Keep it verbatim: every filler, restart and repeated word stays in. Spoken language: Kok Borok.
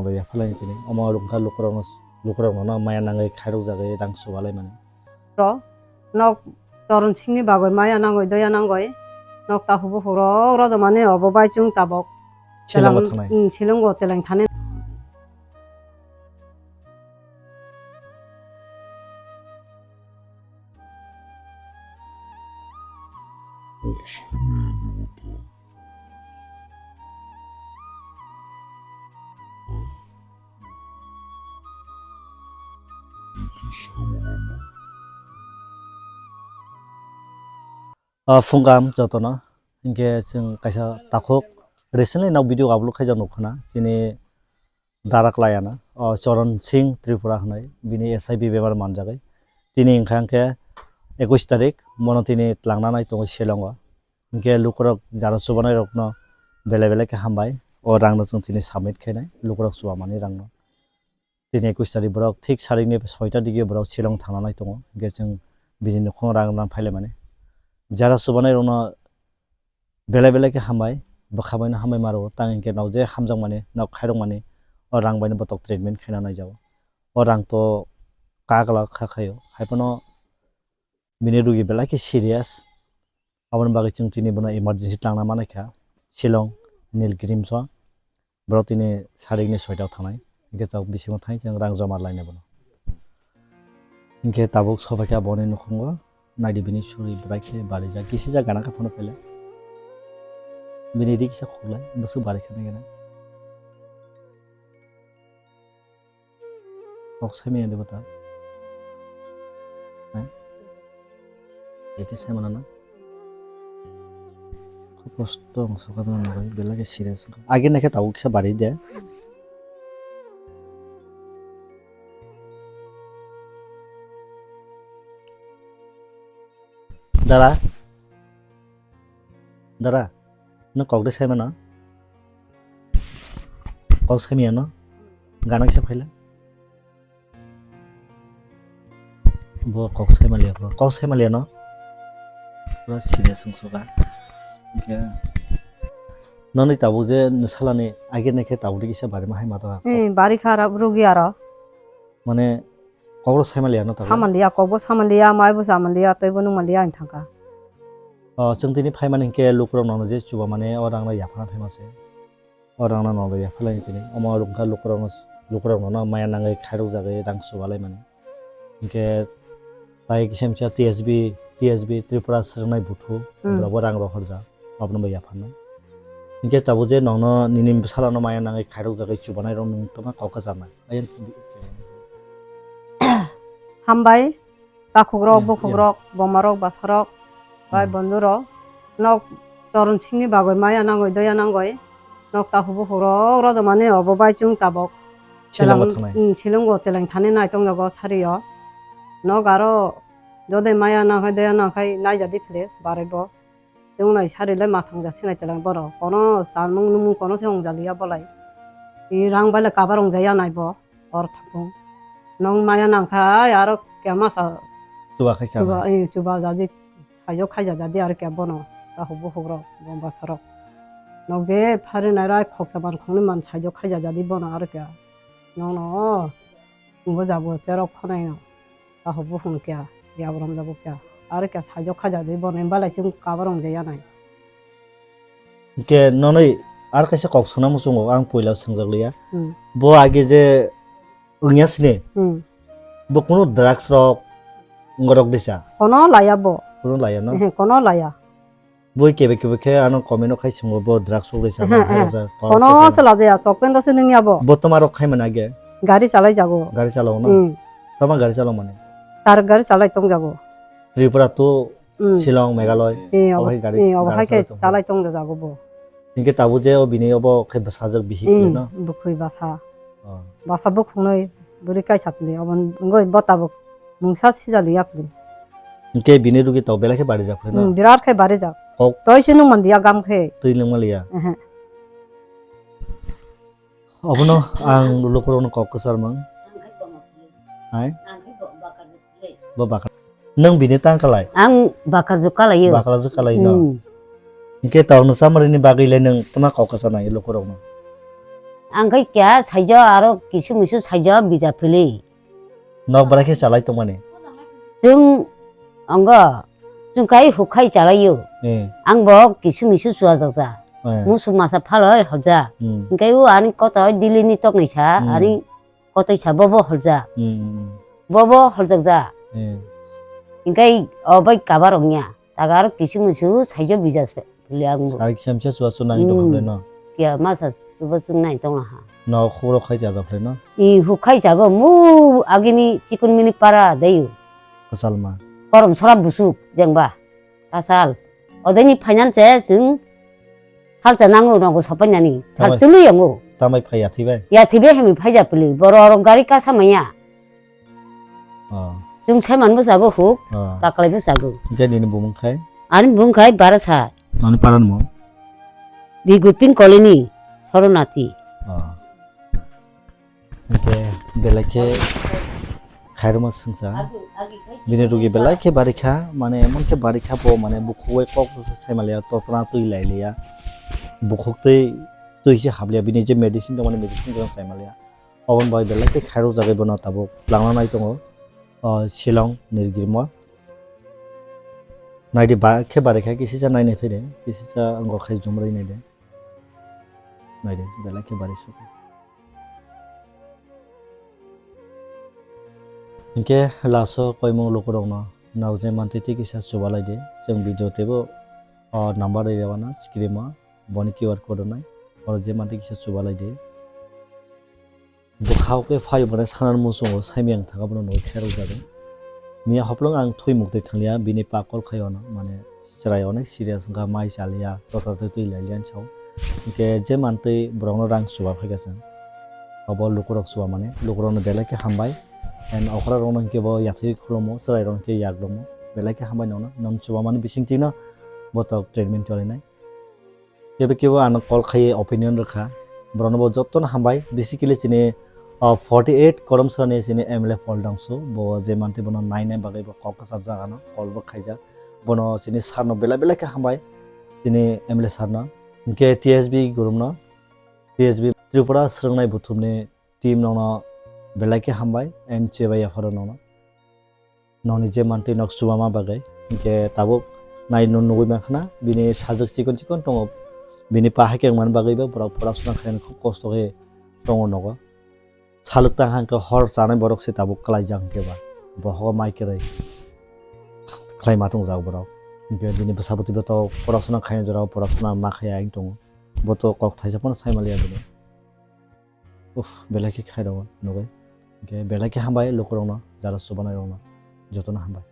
Yaphalai tini omo rwngkha lukurokno, lukurokno no maya nangwi khairokjagwi rang chubalai mani. Ro, nok Choron Singhni bagwi maya nangwi, doya nangwi, nok takhuk bukhuk rok rojomani obo bai chwng tabok. Shillongo Telang, thanai. Hmm, Shillongo teleng thani. O phungam jotono, hinkhe chwng kaisa takhuk recently nok video upload khaijak nukhuna, chini Darak Layana, o Choron Singh Tripura hwnwi, bini S I V bemar manjagwi. Tini wngkha hinkhe ekush tarik, bono tini twlangna nai tongo Shillongo. Hinkhe lukurok jara chubanai rokno belai belai khe hambai. O rangno chwng tini submit khainai, lukurok chubamani rangno. Tini ekush tarik borok thik sarikni soita digi borok Shillong thangna nai tongo. Hinkhe chwng bini nukhung rang rang phailaimani. Jara chubanai rokno belai belai khe hambai, bwkha baino hambai ma rwo, tang hinkhe nok je hamjakmani, nok khairokmani, o rang baino botok treatment khaina naijago. O rang to kagla kha khaio, haiphano bini rugi belai khe serious. Aboni bagwi chwng tini bono emergency twlangna manai kha Shillong Nilgirimso. Borok tini sarikni soita o thanai, hinkhe chwng bisingo thangwi chwng rang joma lainai bono. Hinkhe tabuk sobaikha boni nukhungo, naidi bini suri bwrai khe barijak, kisijak gana khe phano phaile. Bini ri kisa khuklai, bwswk barikha nai gana. Kok saimanya de bwta. Hai? Ete saimana na? Kok kosto ang sokha na nai, belai khe serious. Age nai khe tabuk kisa bari de. Dara? Dara, no kok de saimano? Kok saimiyano? Gana kisa phaila? Bo kok saimaliya, bo kok saimaliya no? Pura serious wng suka. Hinkhe noni tabuk je nsalani agir nai khe tabuk de kisa barima hai ma to ha. Eh, bari kha aro, rugi aro. Mane kokro saimanliya no tabuk? Samanliya, kokbo samanliya, maibo samanliya, teibo nungmanliya ang thangkha. O, chwng tini phaimani hinkhe lukurok nono je chubamani o rangno yaphana phaima se. O rangno nono yaphalai tini. Omo rwngkha lukurokno, lukurok nono maya nangwi khairokjagwi rang chubalaimani. Hinkhe tai kisa misa T S B, T S B Tripura swrwngnai buthu, hmm, borokbo rang rohorjak. Abono bai yapharnai. Hinkhe tabuk je nongno nini bwsalano maya nangwi khairokjagwi chubanairok nwng tongma kok kwcharnai. Ayang. Hambai, takhukrok, hmm, bukhukrok, yeah, bomarok, basarok, bai, hmm, bondhurok, nok Choron Singhni bagwi maya nangwi, doya nangwi, nok takhuk bukhukrok rojomani obo bai chwng tabok. Shillongo teleng, thangnai. Hmm, Shillongo teleng thani nai tongjago sario. Nok aro jodai maya nangkhai, doya nangkhai naijadi phile baraibo. Chwng nai sari le mathang jak sinai teleng borok. Kono chamung numung kono se ong jaliya bolai. I rang bai le kabar ong jaya nai bo. Or thapung. Nong maya nang kha aro kya masa. Chuba khai chuba, chanai. Eh, chuba jadi. Hayo khaija jadi aro kya bono. Takhuk bukhuk rok, bomba sorok. Nok je phari nai rai khoksa ban khongni man saijo khaija jadi bono aro kya. Nong no. Bo jabo cherok khonai no. Takhuk bukhung kya, yaborom jabo kya. Aro kya saijo khaja di bono balai chwng kabar wng jaya nai. Hwnkhe nonoi aro kaisa kok swngna muchungo ang puila swngjak liya. Hmm. Bo age je wngya sini. Hmm. Bo kunu drugs rok ngorok disa. Kono laya bo. Kunu laya no? Ehe, kono laya. Bui kebe kebe khe ano comment o khai swngo bo drugs rok risa. Ehe, ma hai ehe. Rok ja, kono se lajaya, chokpendo se nungya bo. Bo toma rok khai mani age? Gari chalai jago. Gari chalao no? Hmm. Toma gari chalao mani? Tar gari chalai tong jago. Tripura to, hmm, Shillong, Meghalaya. Eh, obo hai gari, eh, obo gari hai khe chalai tong jago. Chalai tong jago bo. Hinkhe tabuk je o bini obo khe bwsajwk bihik, hmm, no? Bwkhwi bwsa. Oh. Bwsa bukhungnwi bwrwi kaisa pili, obo wngwi bo tabuk mungsa sijali yapli. Hinkhe bini rugi tok belai khe barijak phai no? Hmm, birat khe barijak. Kok. Toi se nung manliya gam khe. Twi nung manliya? Ehe. Obono ang lukurokno kok kwchar mang. Hai? Bo bakar. Nwng bini tang kalai? Ang bakar juk kalai o. Bakar juk kalai no? Hmm. Hinkhe tong no chamari ni bagwi le nwng tma kok kwchar nai lukurokno? Ang khe kya saijo aro kisu misu saijo bija phili. Nok bwrai khe chalai tongmani. Chwng ongo, chwng kai hukhai chalaio. Eh. Ang bo kisu misu chuajakja. Eh. Musuk masa phaloi horja. Hmm. Hingkai o ani kotoi Dilini toknaisa, Hmm. ani kotoisa bobo horja. Hmm, hmm, hmm. Bobo horjakja. Eh. Hingkai o bai kabar ongya. Taga aro kisu misu saijo bija phili ang bo. Sari kisa misa chuwa chu nai tong Hmm. hablai no. Kiya masa chuba chu nai tong laha. No khuro khai cha jok le no. I hukhai chago mu agini chikun mini para dayu. Kasalma. Korom sora busuk jengba. Kasal. Odeni finance chwng salcha nango nogo sopainani. Sal Tamai- chulu yango. Tamai phai yathi bai. Yathi be hemi phaija pili. Boro oro gari kasa maya. Oh. Chwng saiman bo chago huk, Oh. taklai bo chago. Hingke nini bumung khai? Ani bumung khai Barasa. Nani paran mo? Di Gurping Colony, Soronati. Oh. Hingke belai khe khairokma swngsa. Bini rugi belai khe barikha, mane emon khe barikha bo, mane bukhuk bai kok se sai maliya, totna twi lai liya. Bukhuk twi, twi se hap liya, bini je medicine tongmani medicine rok sai maliya. Oboni bai belai khe khairok jagwi bono tabuk langna nai tongo, o, Shillong nirgirmo. Naidi ba khe bari kha kisisa nainai phai de, kisisa wngkha khai jumrwi nai de. Naidi belai khe bari sukha. Hinkhe last o koimung lukurokno nokjai mantwi tei kisa chubalai de. Chwng video teibo, o, number rwi rwmano screen o, boni Q R code rwnai. Oro je mantwi kisa chubalai de. Bwkhao khe phai hwnmani sanani muchungo saimiyang thangkha bono nugwi khairok jago. Miya hophlwng ang thwi muktwi thangliya, bini pa call khai ono, mane chwrai onek serious wngkha, mai chaliya, totra twi twi lailiya hinwi sao. Hinkhe je mantwi borokno rang chuba phaikha chwng. Obo lukurok chuba mani, lukurokno belai khe hambai. And okhrarokno hinkhe bo yathwi khulummo, chwrairokno hinkhe yak rwmmo, belai khe hambai nono. Nwng chuba mani bisingtwino bothok treatment cholinai. Kebo kebo ano call khai opinion rwkha. Borokno bo jotono hambai. Basically chini, ah, forty eight Kodamsarani chini M L A Paul Dangsu. Bo je mantwi bono naina bagwi bo kok kwchar jagano call bo khaijak. Bono chini sir no belai belai khe hambai. Chini M L A sir no. Hinkhe T S B group no. T S B Tripura Swrwngnai Buthumni team nokno belai khe hambai and chebaiya pharo nokno. Nokni je mantwi nok chubama bagwi. Hinkhe tabuk nai no nugwi mankha na, bini sajwk chikon chikon tongo. Bini pa haikhe wngmani bagwi bo borok pora suna khaina khub kosto khe tongo nogo. Salwk tang hangkhe hor chanai borok se tabuk kwlaijak hinkhe ba. Bohogo mai kwrwi khlai ma tongjak borok. Hinkhe bini bwsa bwtwi bo to pora suna khaina jorao pora suna ma khaiya wng tongo. Bo to kok thaisa phano sai maliya bini. Uff, belai khe khairok nugwi. Hinkhe belai khe hambai lukurokno, jara chubanairokno. Jotono hambai.